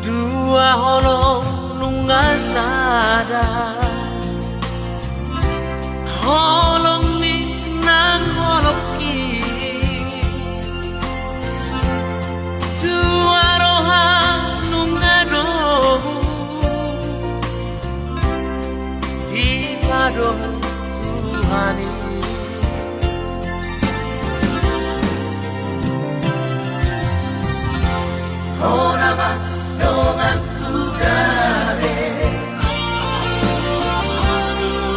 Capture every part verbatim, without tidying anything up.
Dua holong nunga sada, holong ni nang holong i. Dua roha nunga dohot dipadohot Tuhan i. Hona ma donganku gabe,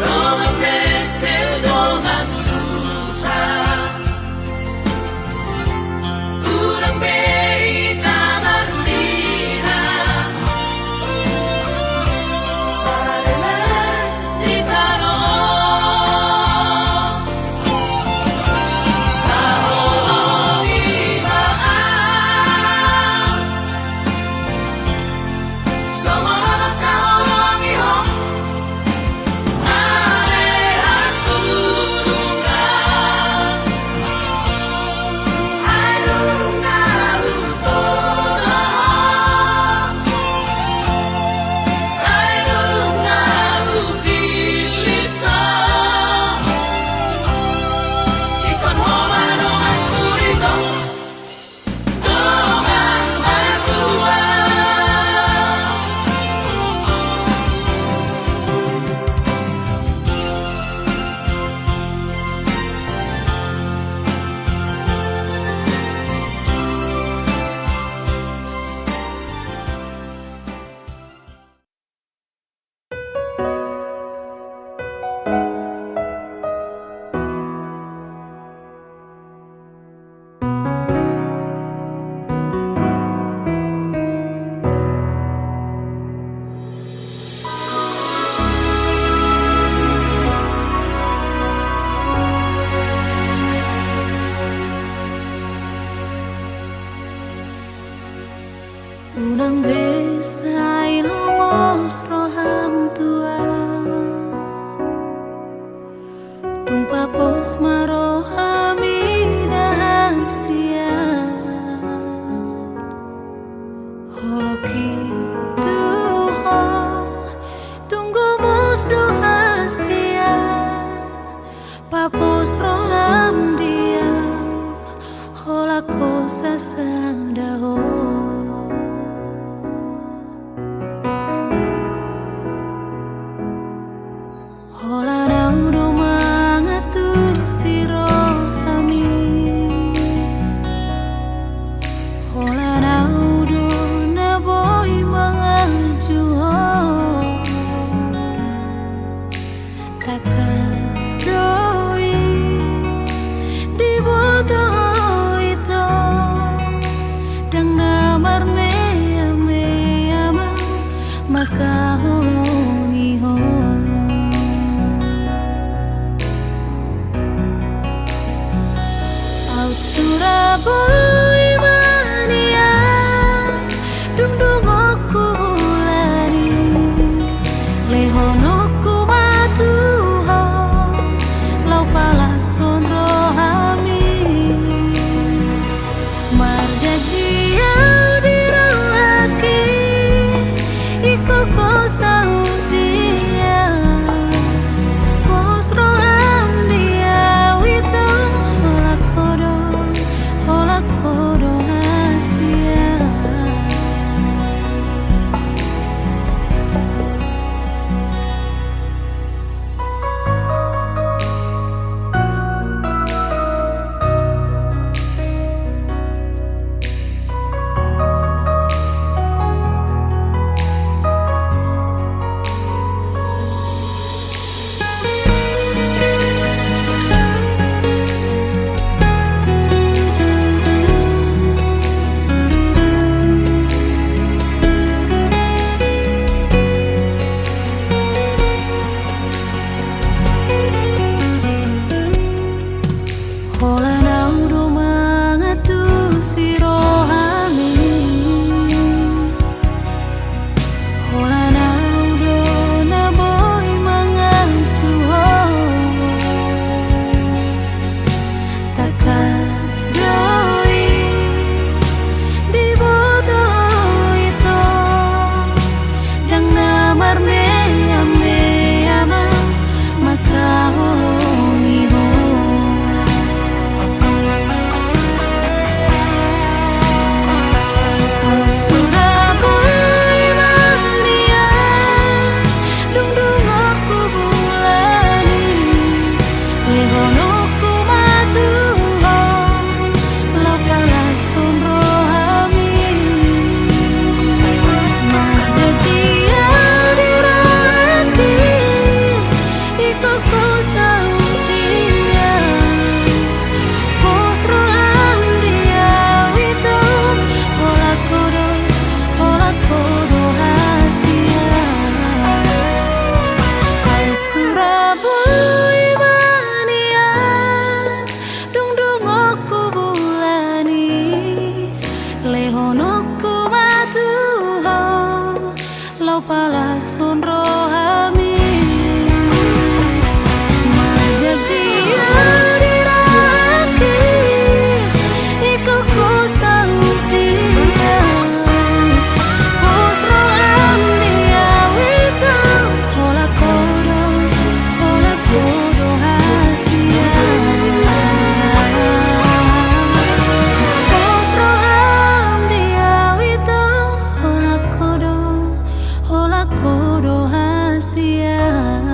dongan mete, dongan susa. Hurang be hita marsinamot, sada ma hita ro. Taholongi ma au, songon na mangkaholongi ho. Unang be sai lomos roham, Tuan. Tung papos ma roham i da hasian. Holong i tu ho tung gomos do hasian. Papos roham di au, holan ho sasada ho. Holan au do mangantusi roham i, holan au do na boi manganju ho. Tangkas do i diboto ho ito, ndang na Songon rohami. Marjanji au di rohangki, ingkon ho saut di au. Pos roham di au ito, holan ho do, holan ho do hasian. Pos roham di au ito, holan ho do, holan ho do hasian.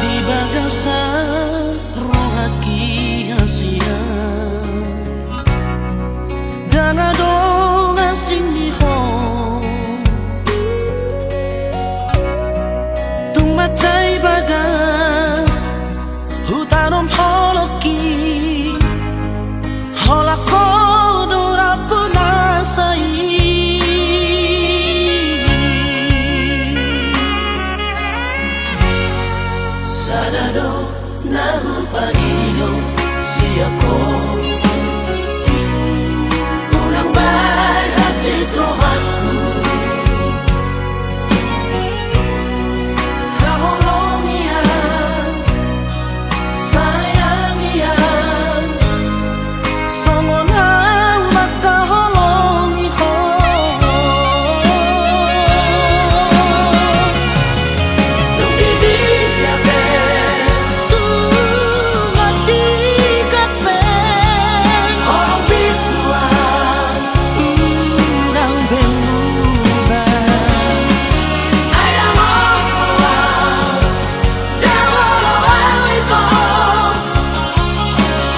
Di bagasan rohangki hasian, ndang adong asing ni ho. Tung mansai bagas hutanom holongki, holan ho do rambu nasa i. Sada do na hupangido sian ho, unang bahen hansit rohangku. Haholongi au, sayangi au, songon au mangkaholongi ho. Tung di dia pe, tung di dia pe, holong bingkuan, unang be muba. Ai dang olo au, dang olo au ito,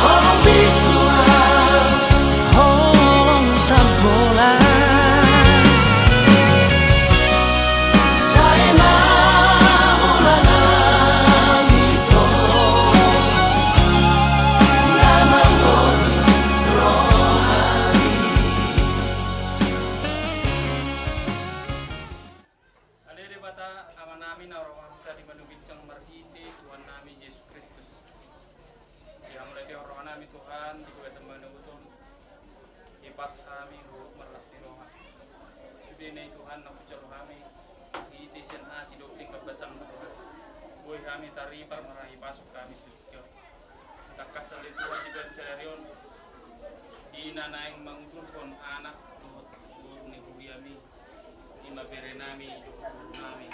holong bingkuan, holong sambola. Sai ma holan hami ito, na mangoli rohami. Ale Debata, Amanami na ro ma hami sadi manuginjang marhite Tuhannami Jesus Kristus. Dihamauliatehon rohanami Tuhan, di bagasan mangihut on, hipas hami huhut marlas ni roha. Sude na i Tuhan na hujalo hami, marhite sian asi dohot lingkar basangmu Tuhan, boi hami taripar marhite hipasuk hami tu tingki on. Tangkas ale Tuhan di bagasan sadari on, di na naeng manguturhon anak dohot boru ni huriami, i ma berenami dohot borunami,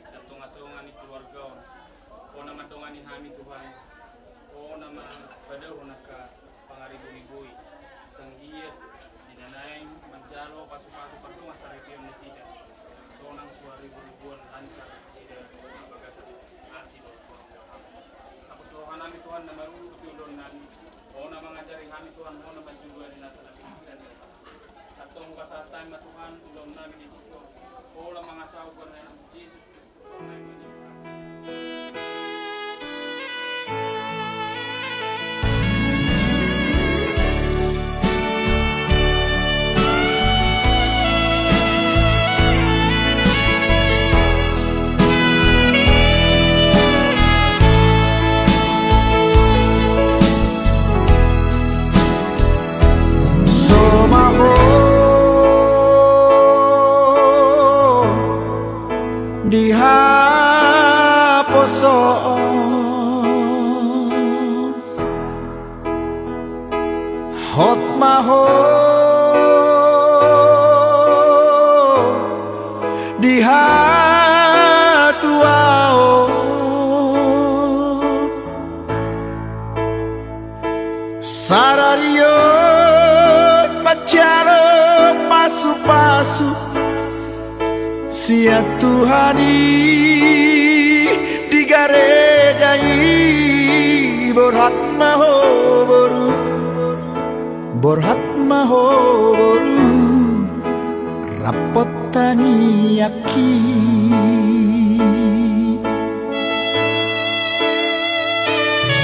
sian tongatonga ni keluarga on. Ho na mandongani hami Tuhan, ho na ma padaohon angka pangariburibu i, sanggiat di na naeng manjalo pasupasu pardongansaripeon nasida, sonang suariburibuan lancar nasida di bagasan asi dohot holong ni roham. Hapus rohanami Tuhan na marungut di ulaonnami, ho na mangajari hami Tuhan, ho na manjunjuhi nasa na pinangido. Antong hupasahat hami ma Tuhan ulaonnami di tingki on, holan mangasahon goar ni Anakmu Jesus Kristus. Somaho di haposoon, hot ma ho di hatuaon. Sadari on manjalo pasupasu sian Tuhan i di gareja i. Borhat ma ho boru, borhat ma ho boru, rap tangiangki.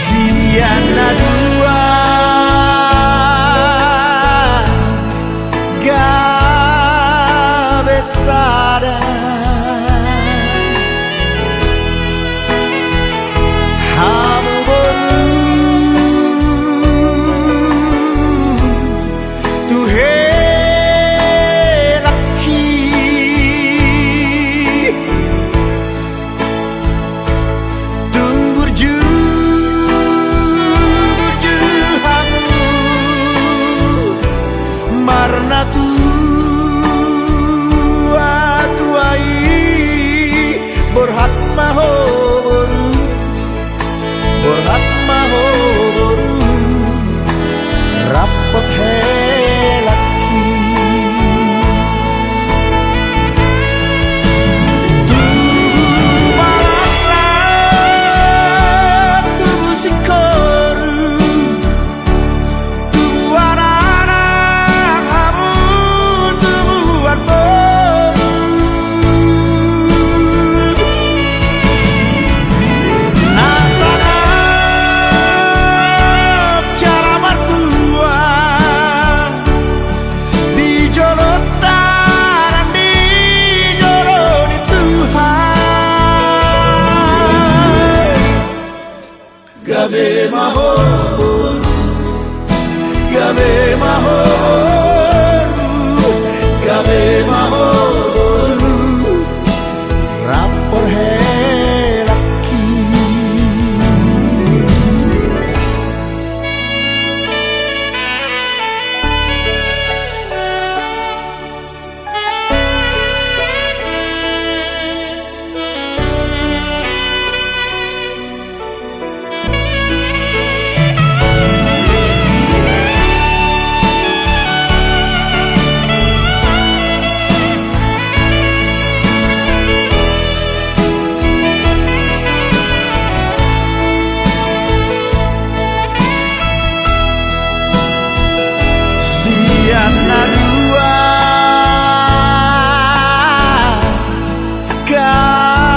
Sian na dua gabe sada. Hamu boru tu helangki. Tung burju, burju hamu marnatua-tua i. Borhat ma ho boru, borhat ma ho boru, rap helangki. Tubu ma laklak, tubu singkoru, tubu anak-anak hamu, tubuan boru. Na sada cara martua di jolonta nang di jolo ni Tuhan. Gabe ma ho boru, gabe ma ho boru, gabe ma ho boru, rap helangki. Sian na dua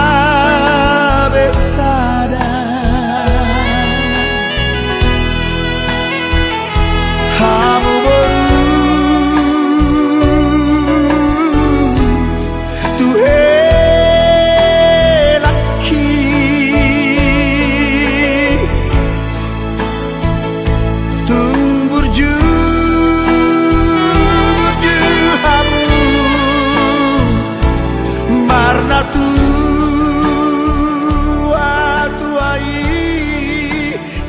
gabe sada. Hamu boru tu helangki. Tung burju, burju hamu marnatua-tua i.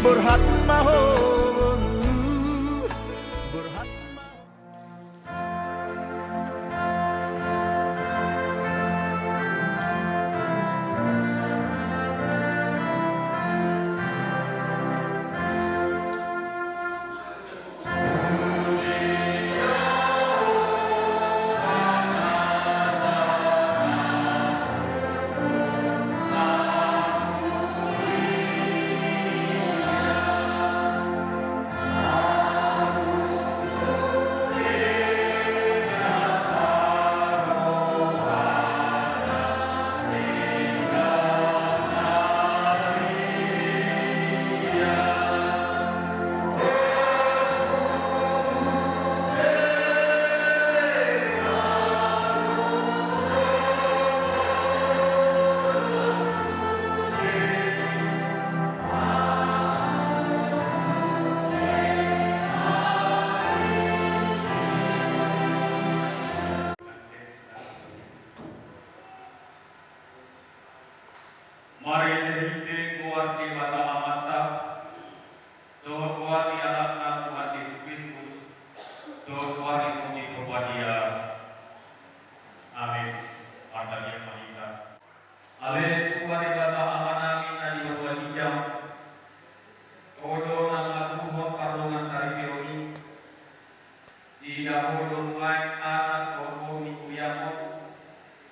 Borhat ma ho boru, borhat ma ho. Marhitehite goar ni Debata Amanta, dohot goar ni Anakna Tuhan Jesus Kristus, dohot goar ni Tondi Porbadia. Amin. Martangiang ma hita. Ale Tuhan Debata Amanami na di banua ginjang, Ho do na mangatuhon pardongansaripeon i. Ida Ho do nuaeng anak dohot boru ni huriaM on,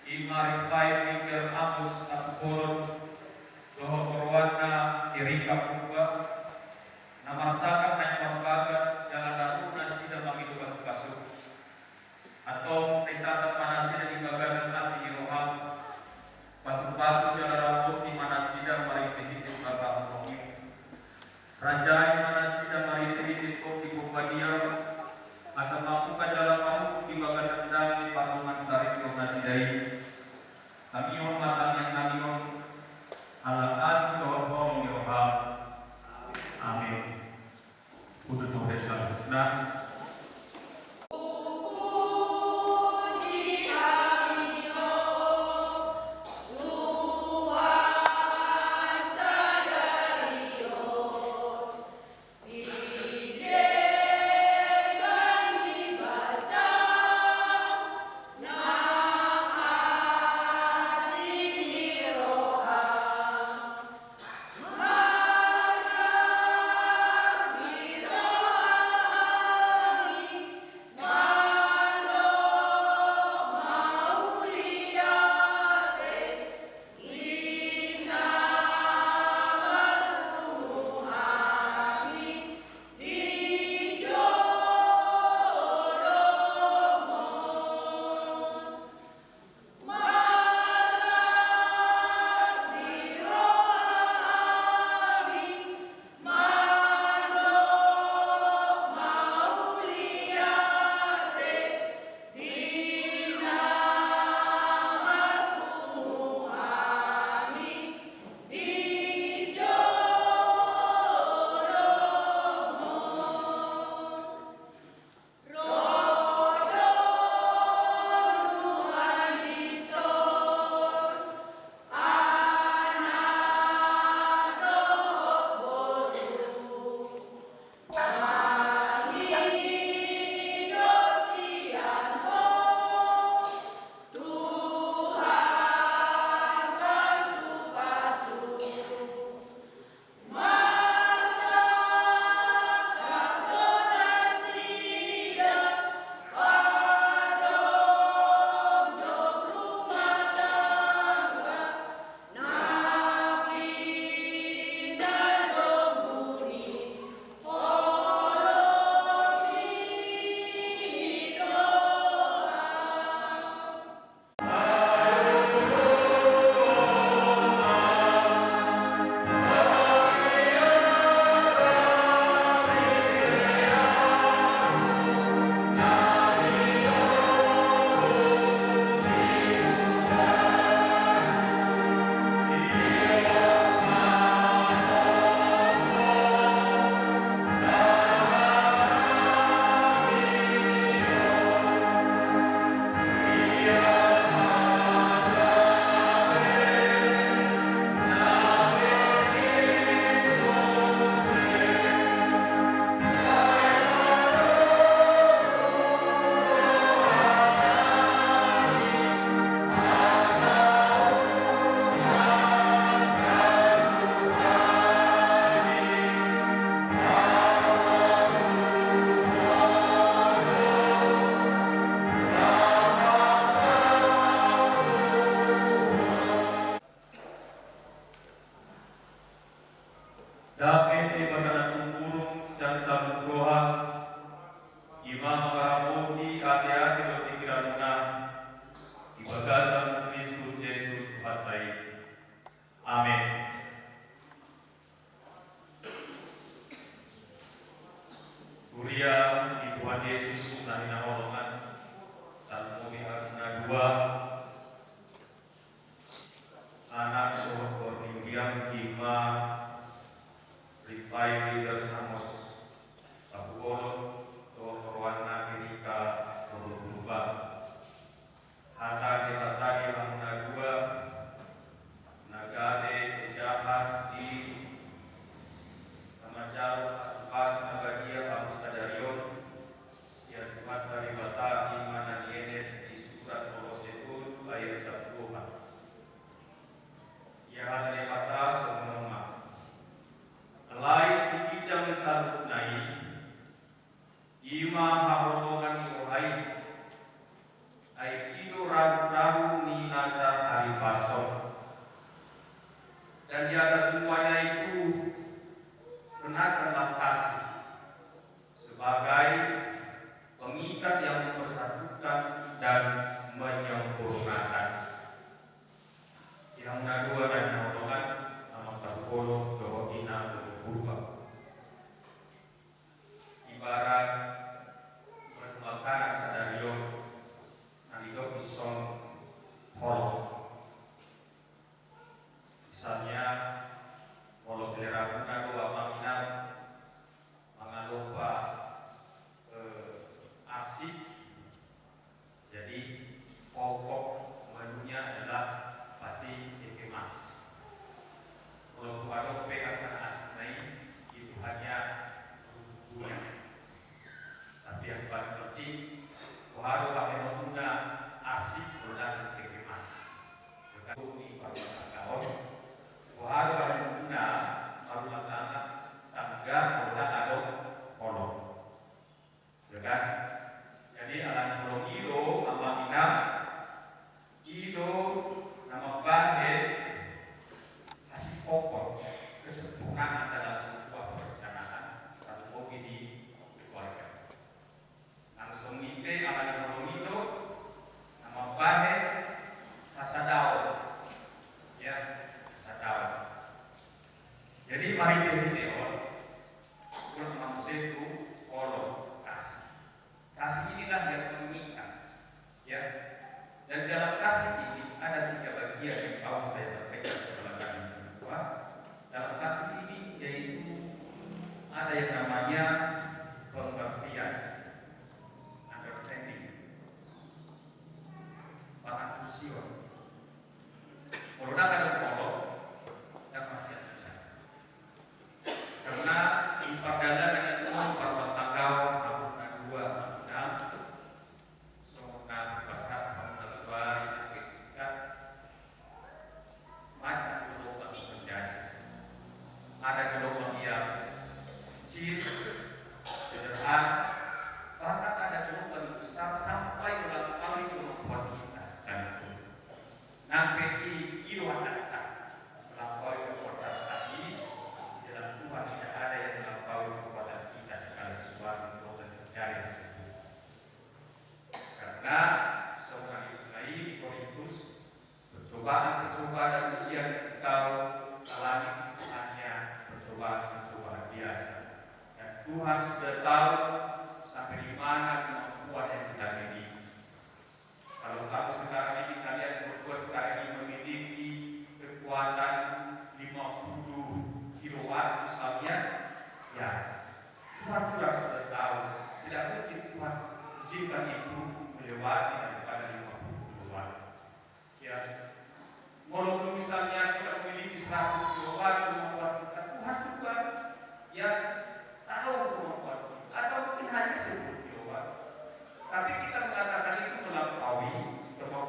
i ma rimpae ni Pierre Amos Hasihombing dohot oroanna Erika Purba, Asi dohot holong ni roham. Amin. Puji Tuhan, saluhutna. Dame Debata na sumurung sian saluhut roha, i ma mangaramoti ateate dohot pingkiranmuna di bagasan Kristus Jesus Tuhanta i. Amen. Huria ni Tuhan Jesus na hinaholongan, Salmo dua. Anak dohot boru ni huriam i ma Rifai Leaders Amos, Tabukolon, dohot oroanna Erika, Purba. Hata Debata di hamuna dua, na gabe jahat di na manjalo pasupasu na badia hamu sadari on, sian Tuhanta Debata i ma na nienet di surat Kolose tolu ayat sampulu opat. Ia hata Debata songon on ma. Alai di ginjang ni saluhutna i, i ma haholongan ni roha i, ai i do ragup-ragup ni nasa haripaton. Dan di atas semuanya itu, kenakanlah kasih sebagai pengikat yang mempersatukan dan menyempurnakan. Di hamuna dua na hinaholongan, Amang Tabukolon dohot Ina Purba. Ibarat perkembangan sadari on na didok dison holong. Misalnya, Karena dalam sebuah perencanaan, tarlumobi di keluarga. Nang songon i pe, ala ni holong i do na mambahen hasadaon. Ya, hasadaon. Jadi, marhite-hite on, ulang manusia itu holong, kasih. Kasih inilah yang mengikat. Ya. Dan dalam kasih ini ada tiga bagian yang mau saya sampaikan kepada kalian semua. Dalam kasih ini, yaitu ada yang namanya pengertian, understanding, pangantusion. Kalau dah ada holong, dah pasti susah. Karena di pardalanan itu, parmatanggaon, hamu na dua, hamu na, songon na pasahat hamu na dua, di angka singkat, macam gelombang terjadi. Ada gelombang yang kecil, sederhana, bahkan ada gelombang yang besar sampai melampaui kemampuan kita sekalipun. Nang pe i, i do hatanta, melampaui kekuatan tadi, di dalam Tuhan tidak ada yang melampaui kekuatan kita segala sesuatu yang terjadi. Karena songon na didok i di Korintus, percobaan-percobaan dan ujian yang engkau alami hanya percobaan-percobaan biasa. Dan Tuhan sudah tahu sampai di mana kemampuan yang kita miliki. Kalau kamu sekarang ini, kalian berdua sekarang ini memiliki kekuatan lima puluh kilowatt misalnya, ya, Tuhan juga sudah tahu. Tidak mungkin Tuhan izinkan itu melewati daripada lima puluh kilowatt. Ya. Walaupun misalnya kita memiliki seratus kilowatt kemampuan kita, Tuhan juga, ya, tahu kemampuan kita. Atau mungkin hanya sepuluh kilowatt. Tapi kita mengatakan itu melampaui kemampuan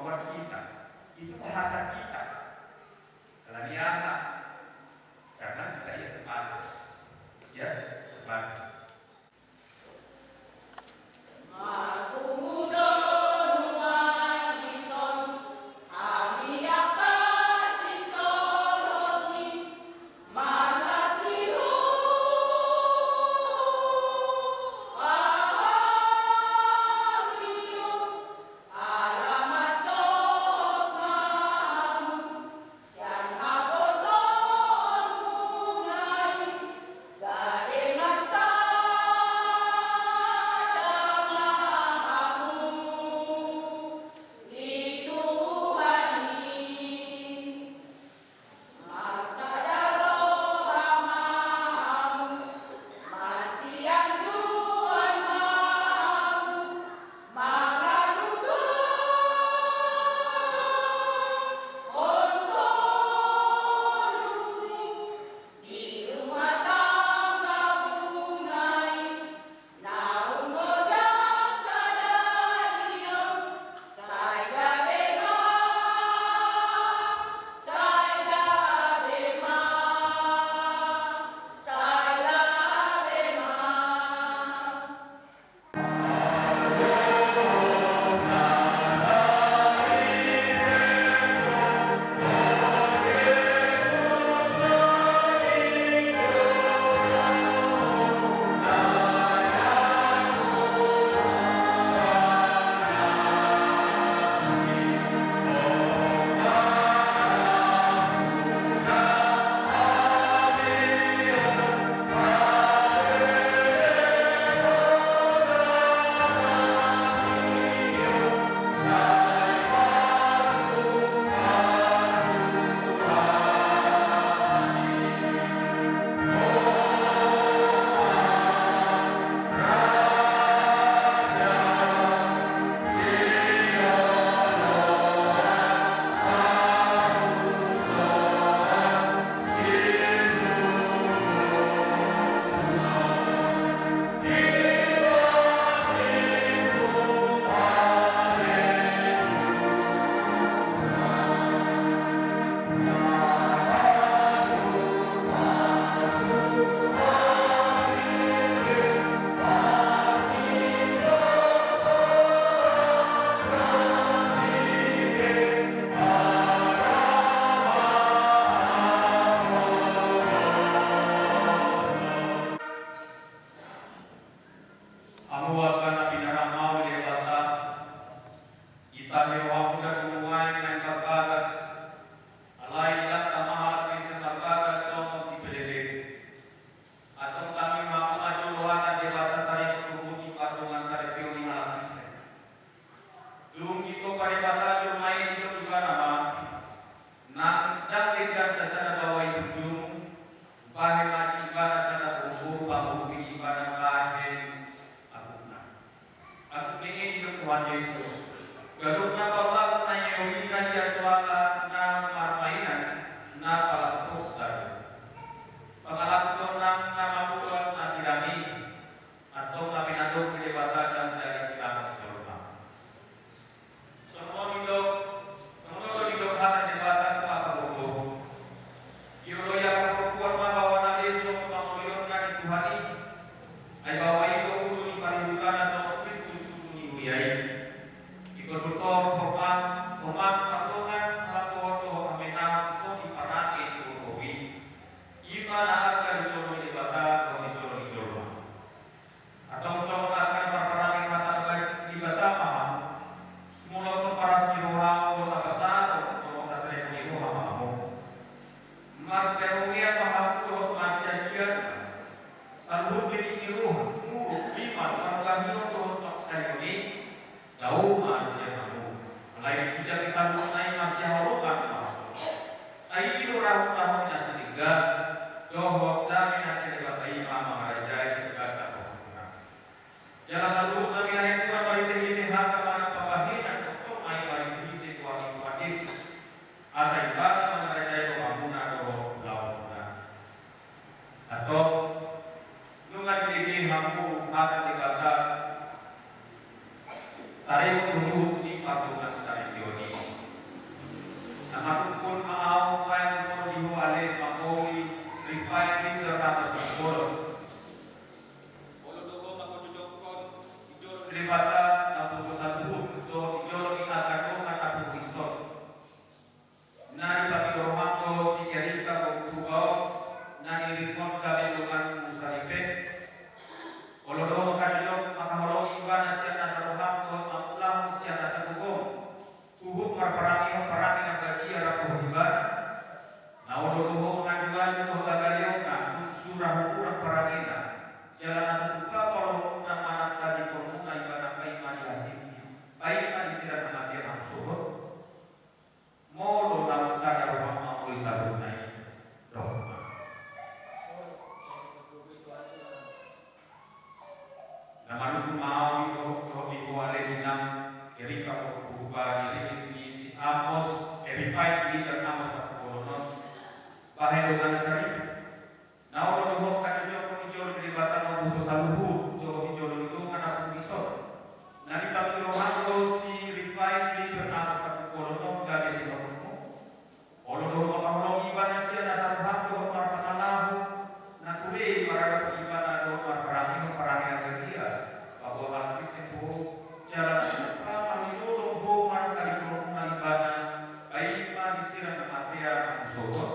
Anak angka di jolo ni Debata dohot di jolo ni jolma. Antong songon angka na marparange hata ni Debata ma hamu, sumolophon paras ni rohamu dohot habasaon dohot hasalelepon ni roha ma hamu. Masihaholongan ma hamu dohot masiasian, saluhut tingki ni roha, muruk, rimas, parbahion dohot parsarion i, dao ma sian hamu. Alai di hita pe saluhutna i masihaholongan ma hamu. Ai i do rahut-rahut ni na so denggan dohot dame na sian Debata i ma mangarajai di bagasan rohamuna. Jala saluhutna binahenmuna marhite-hite hata manang pambahenan, tongtong ma i marhite-hite goar ni Tuhan Jesus. Asa Ibana mangarajai rohamuna dohot ulaonmuna. Antong, nunga dibege hamu hata ni Debata, taringot tu huhut ni pardongansaripeon i. Na manungkun ma ahu, bahen do di ho ale pangoli, revive leader atas pangkoro. Olo do ho mangkojojokkon di jolo ni Debata na umboto saluhut, dohot di jolo ni angka dongan na umboto dison. Na dipangido roham do si Erika Pogba on, na nirimon gabe donganmu saripe. Olo do ho mangkajojok, mangkaholongi ibana sian nasa roham dohot mangulahon sian nasa gogom huhut marparange, parange na badia rap dohot ibana. Na olo do ho mangajualu dohot hagaleonna, tung sura hurang parangena. Jala na so tupa paoloonmuna manang tadingkonmuna ibana, paima di hasinggi, paima di sirang hamatean hamu sogot. Molo naung sada roham mangoli saluhutna i, roham ma. Na manungkun ma ahu di ho, dohot di ho ale inang Erika Pogba, di ringkot ni si Amos, eh, revive leader Amos Patupolon on. Bahen dongan saripe. Na olo do ho mangkajojokkon di jolo ni Debata na umboto saluhut, dohot di jolo ni dongan na umboto dison. Na dipangido roham do si revive leader Amos Patupolon on gabe sinurhonmu. Olo do ho mangkaholongi ibana sian nasa roham dohot marpangalaho na ture maradophon ibana dohot marparange parange na badia. Paboa halak Kristen do ho, jala na so tupa mangidolok ho manang tadingkonmuna ibana, paima di sirang hamatean hamu sogot.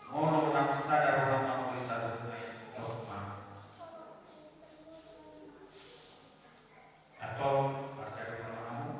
Molo naung sada roham mangoli saluhutna i, roham ma. Antong, marsiadopan ma hamu.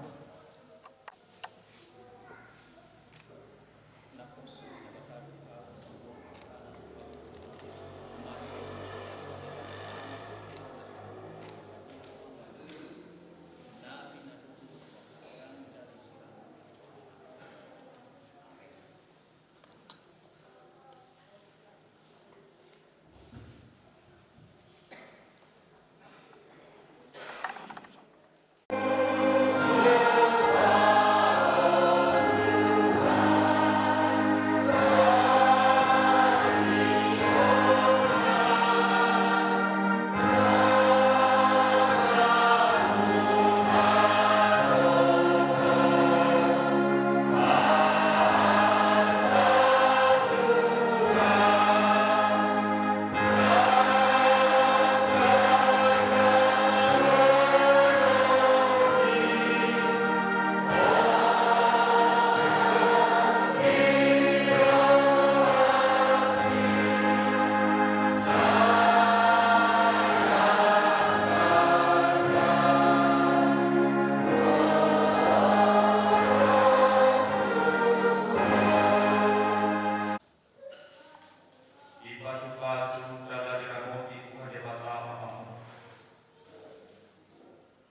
Dipasupasu jala diramoti Tuhan Debata ma hamu.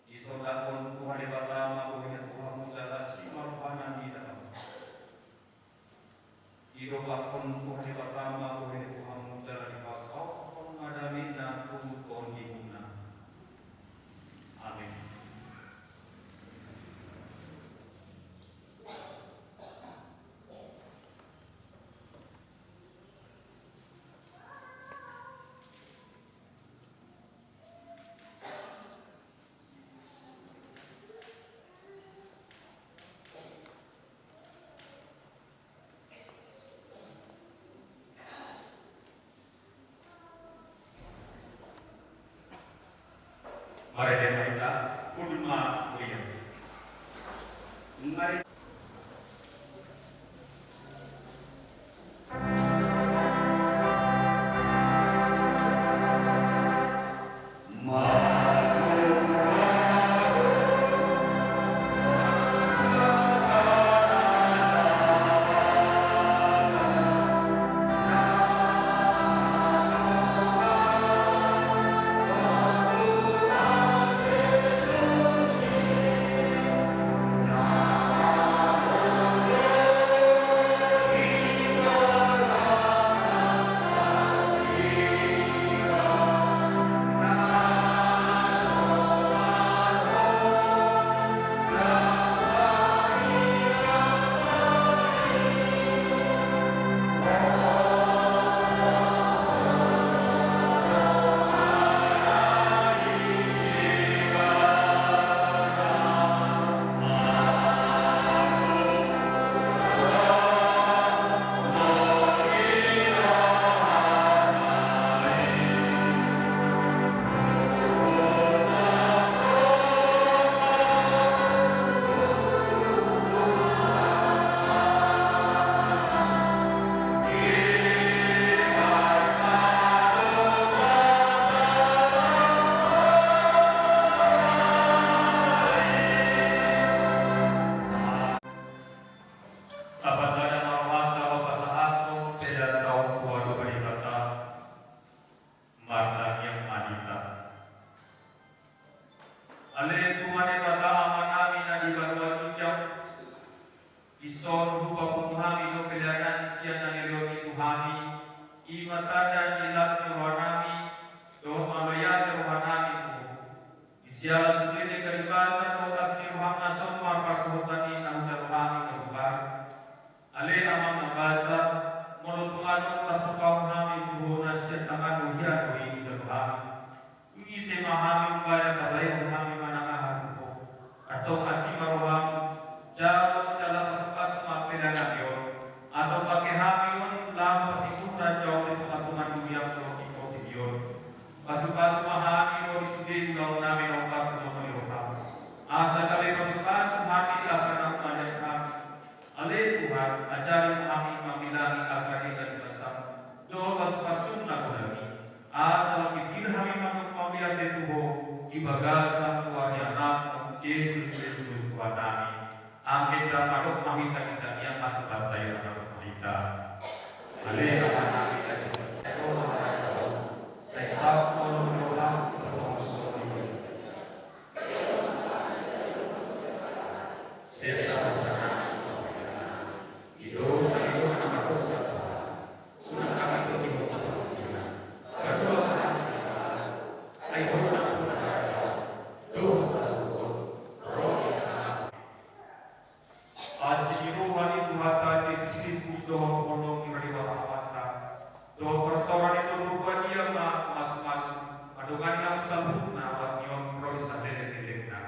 Disondangkon Tuhan Debata ma bohi ni rohamu jala simarrohana mida hamu. Didompakkon Tuhan Debata ma bohi ni rohamu jala dipasaorhon ma damena tu tondimuna. Amin. Marende ma hita, hundul ma huria. Mari. di las ni rohanami dohot mauliate rohanami tu Ho. Di siala sude na gabe basa dohot las ni roham na so marpasuhut i na hujalo hami gabe basa. Ale Amang na basa, molo tung adong tarsonggot hami tu Ho na sian tanganmu hian do i hujalo hami. Dung ise ma hami umbahen tarraihon hami manang aha tu Ho. Antong asi ma roham, jalo jala pasupasu ma hami on, asa pake hami on laho parsingkop raja on di tongatonga ni dunia on dohot di portibi on. Pasupasu ma hami dohot sude ulaonnami na umbahen tu lomo ni roham. Asa gabe pasupasu hami di angka na umbahen hami. Ale Tuhan, ajari ma hami manggilangi angka na gabe basam dohot pasupasum na godang i. Asa lam pingkir hami manang mauliate tu Ho di bagasan goar ni Anakmu Jesus Kristus Tuhan nami. Amen. Dang mandok ma hita di tangiang ma Tuhanta i na mandok ma hita. Ale Amanami na di surga, sai saut ma roham, sai hohom ma tondimuna. Asi ni roha ni Tuhanta Jesus Kristus dohot holong ni Debata Amanta dohot parsaoran ni Tondi Parbadia ma mamasumasu, mandongani hamu saluhutna, olat ni on ro di saleleng ni lelengna.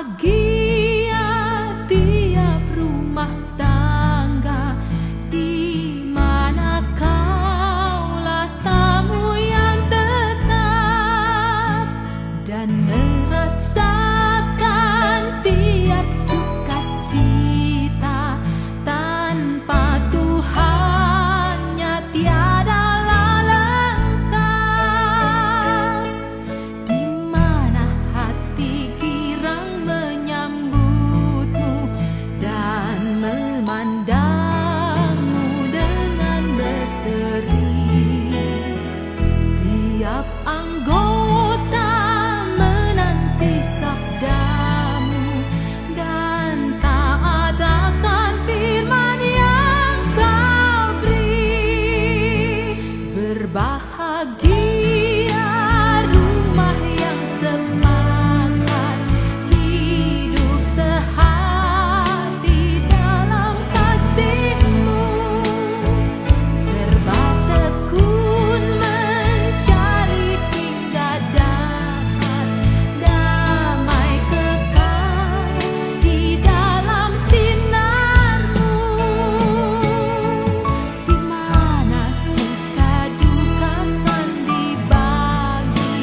Bahagia tiap rumah tangga di mana kaulah tamu yang tetap dan merasakan tiap sukacita. Tanpa Tuhannya tiadalah lengkap. Di mana hati girang menyambutmu dan memandangmu dengan berseri. Tiap anggota menanti sabdamu dan taat akan firman yang kau beri. Berbahagia rumah yang sepakat hidup sehati dalam kasih-Mu. Serba tekun mencari hingga dapat damai kekal di dalam sinar-Mu. Di mana suka duka kan dibagi,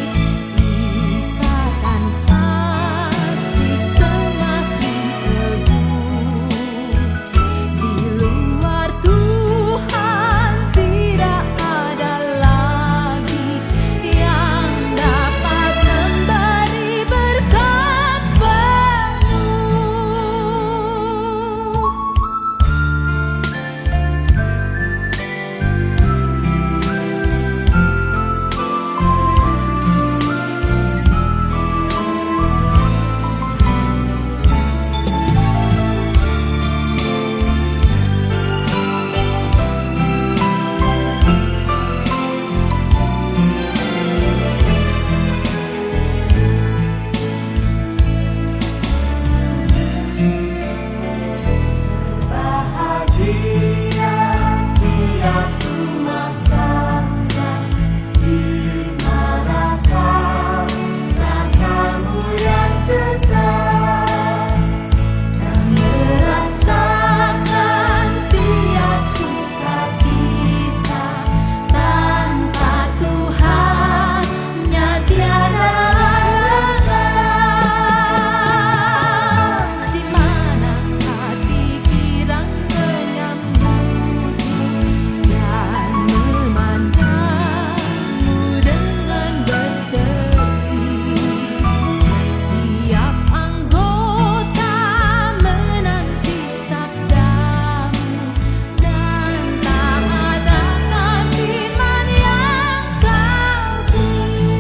ikatan kasih semakin teguh. Di luar Tuhan tidak ada lagi yang dapat memberi berkat penuh. Bahagia tiap rumah tangga di mana kaulah tamu yang tetap dan merasakan tiap sukacita. Tanpa Tuhannya tiada lengkap. Di mana hati girang menyambutmu dan memandangmu dengan berseri. Tiap anggota menanti sabdamu dan taat akan firman yang kau beri.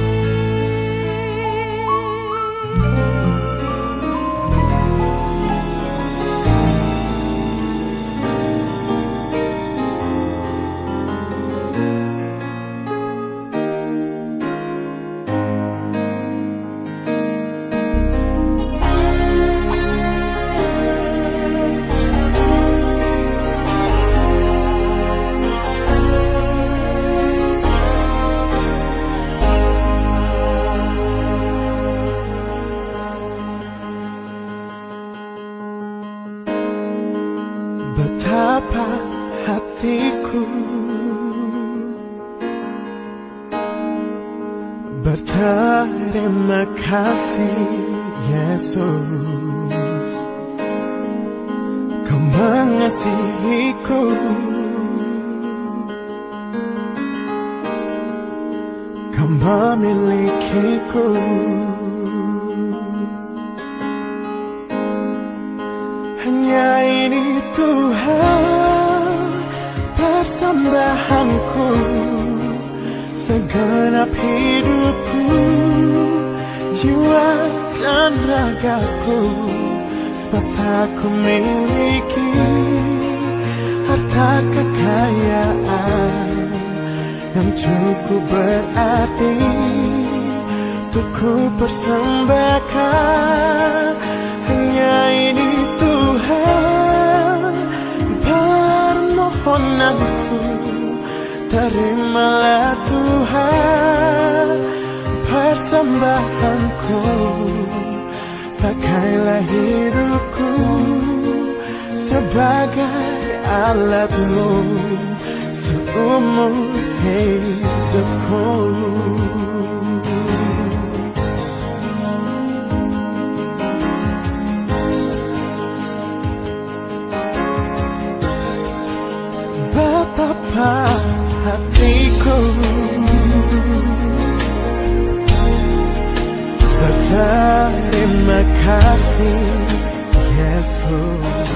Betapa hatiku berterima kasih, Yesus, Kau mengasihiku, Kau memilikiku. Hanya ini, Tuhan, persembahanku, segenap hidupku, jiwa dan ragaku, sebab tak ku miliki harta kekayaan yang cukup berarti untuk ku persembahkan. Hanya ini, Tuhan, permohonanku. Terimalah, Tuhan, persembahanku. Pakailah hidupku sebagai alatmu seumur hidupku. Betapa hatiku berterima kasih, Yesus.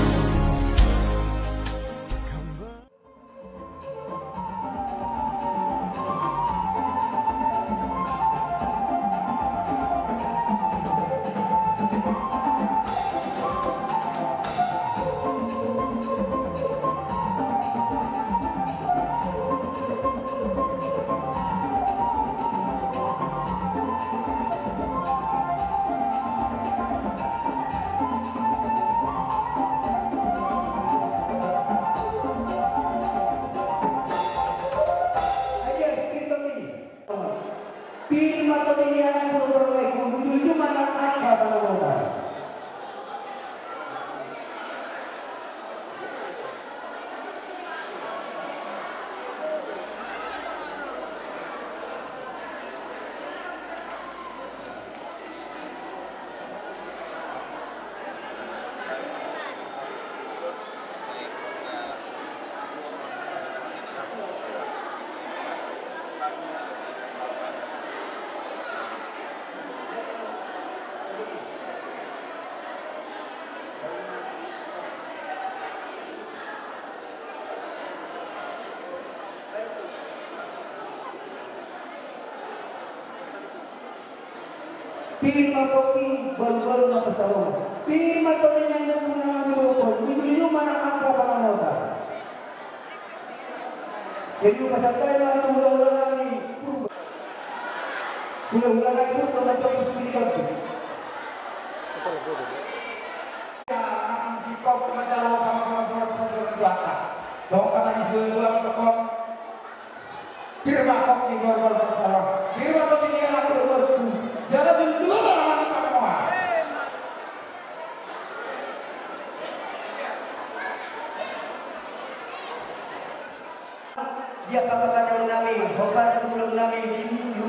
Pir ma tondi ni anakku dohot borungku, bujur ma nang angka pangomoan. Pir ma pongki, baru-baru ma pansalongan. Pir ma tondi ni anakku na naeng huboan, bujur ma nang angka pangomoan. Jadi, pasahat ma tu hulahula nami Purba. Hulahula nami Purba, manjompu sendiri bagi. Singkop manjalo pamasumasu tu Tuhanta. Songon hata ni sude dua mandok on. Pir ma pongki, baru-baru pansalongan. Pir ma tondi ni anakku dohot borungku. Jala jujur ma nang angka pangomoan. Di angka pangkataion nami, hombar tu ulaon nami, di, di, di,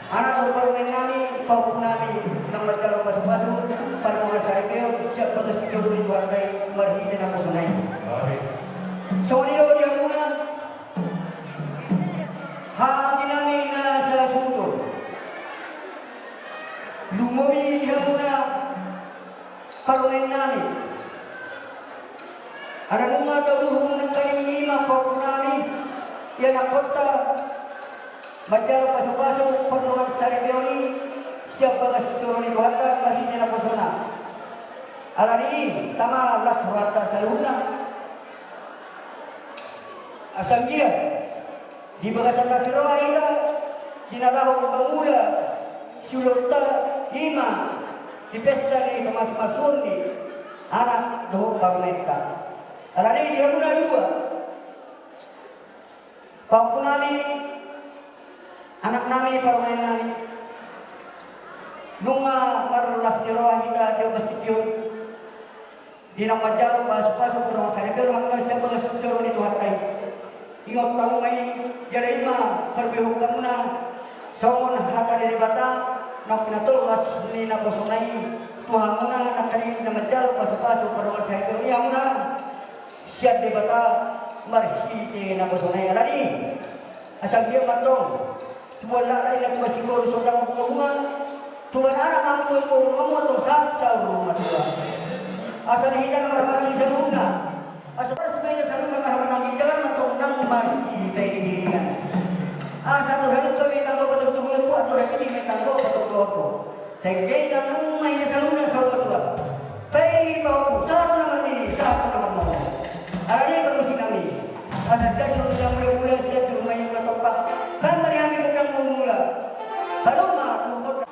anak dohot parumaen nami, pahompu nami, naung manjalo pasupasu, pardongan saripeon, sian bagas joro ni Tuhanta i, marhite naposona i. Songon i do di hamuna, hahang nami na sasuhut on. Lumobi di hamuna, parumaen nami. Ala nunga tauduhon nangkaning i ma pahompu nami, ianakhonta, manjalo pasupasu pardongan saripeon i, sian bagas joro ni Tuhanta, marhite naposona. Alani i, tama las rohanta saluhutna. Asa anggiat di bagasan las ni roha hita, di na laho mangula siulaonta, i ma di pesta ni pamasumasuon ni anak dohot parumaenta. Alani i di hamuna dua, pahompu nami, anak nami, parumaen nami, nunga marlas ni roha hita di ombas tingki on. Di na manjalo pasupasu pardongan saripeon hamuna sian bagas joro ni Tuhanta i. Ingot hamu ma i, jala i ma parbehon hamuna, songon hata ni Debata, naung pinatolhas ni naposona i tu hamuna, nangkaning na manjalo pasupasu pardongan saripeon i hamuna sian Debata marhite naposona i. Alani i, asa anggiat ma antong tubuan laklak i na tubuan siboru, songon na marbungabunga, tubuan anak ma hamu, tubuan boru ma hamu, antong sahat saur matua. Asa di hita na marhahamaranggi saluhutna, asa horas ma hita saluhutna marhahamaranggi, jala antong nang marsipaihutihut. Asa andor halumpang ma i tanggo patok tu bolonmu, andor hatiti ma i tanggo patok tu horbo. Dengke tangan ma hita saluhutna saur matua. Pahompu, sahat ma na marnini, sahat ma na marnono. Alani i, parmusik nami, asa jujur ma i na mulamula, jujur ma i na mula tompa. Kan mari hami gondang mulamula. Haduan ma tu gondang.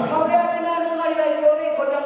Mauliate ma nunga dibahen hami, gondang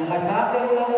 Masa pe ulang